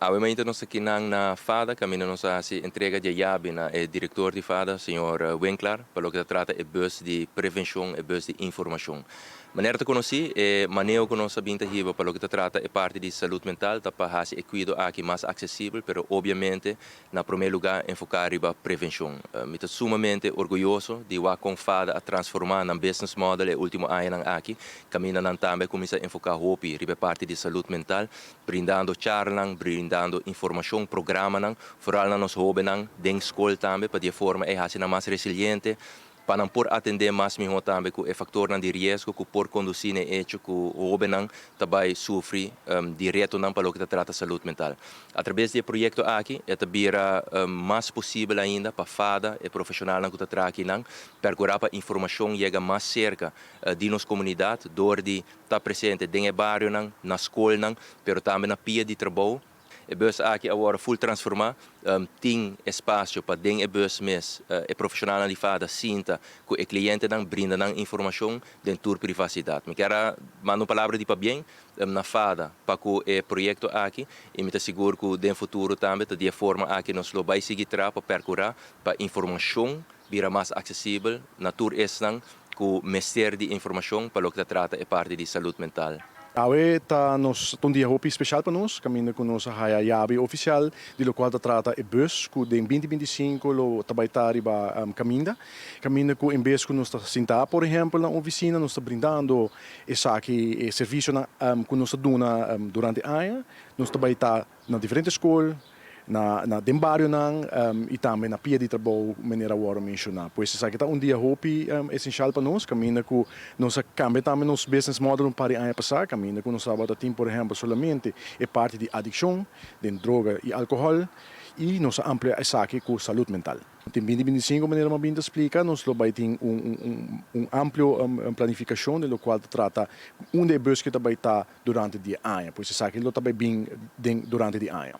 Awe mainta nos aki nan na FADA, kaminda nos a hasi entrega di e yabi na e direktor di FADA, señor Winklaar, pa loke ta trata e bus di prevenshon, e bus di informashon. Manera ta konosí, e maneho ku nos a bin ta hiba pa loke ta trata e parti di salud mental ta pa hasi e kuido aki mas aksesibel, pero obviamente na promé lugá enfoká riba prevenshon. Mi ta sumamente orguyoso di wak kon FADA a transformá nan business model e último añanan aki, kaminda nan tambe a kuminsá enfoká hopi riba e parti di salud mental, brindando charlanan, brindando informashon, programanan, foral na nos hóbennan den skol tambe, pa di e forma ei hasi nan mas resiliente, pa nan por atendé mas mihó tambe ku e faktornan di riesgo ku por kondusí na e echo ku hóbennan ta bai sufri di retonan pa loke ta trata salud mental. Atrabes di e proyekto aki e ta bira mas posibel ainda pa FADA, e profeshonalnan ku ta traha akinan, perkurá pa informashon yega mas serka di nos komunidat dor di ta presente den e barionan, na skolnan, pero tambe na pia di trabou. E bus aki a wòrdu full transformá. Tin espasio pa den e bus mes e profeshonalnan di FADA sinta ku e klientenan, brinda nan informashon den tur privasidat. Mi kier a manda un palabra di pabien na FADA pa ku e proyekto aki i mi ta sigur ku den futuro tambe ta di e forma aki nos lo bai sigui traha pa perkurá pa informashon bira mas aksesibel na tur esnan ku mester di informashon pa loke ta trata e parti di salud mental. Awe ta nos ta un dia hopi special pa nos, caminda cu nos a haya yabi oficial di locual ta trata e bus cu den 2025 lo ta bay ta riba caminda. Caminda cu en bes cu nos ta sinta por ehempel na un oficina, nos ta brindando esaki e servicionan cu nos ta duna durante aña, nos ta bay ta na diferente skol, na na den barionan i tambe na pia di trabou manera a wòrdu menshoná. Pues esaki ta un dia hopi esenshal pa nos, kaminda ku nos a kambia tambe nos business model un par di aña pasá, kaminda ku nos tabata tin por ehèmpel solamente e parti di adikshon den droga i alkohòl i nos a amplia esaki ku salud mental. Den 2025, manera mi a bin ta splika, nos lo bai tin un un amplio planifikashon den lokual ta trata unda e bus ke ta bai ta durante di e aña. Pues esaki lo ta bai bin den durante di aña.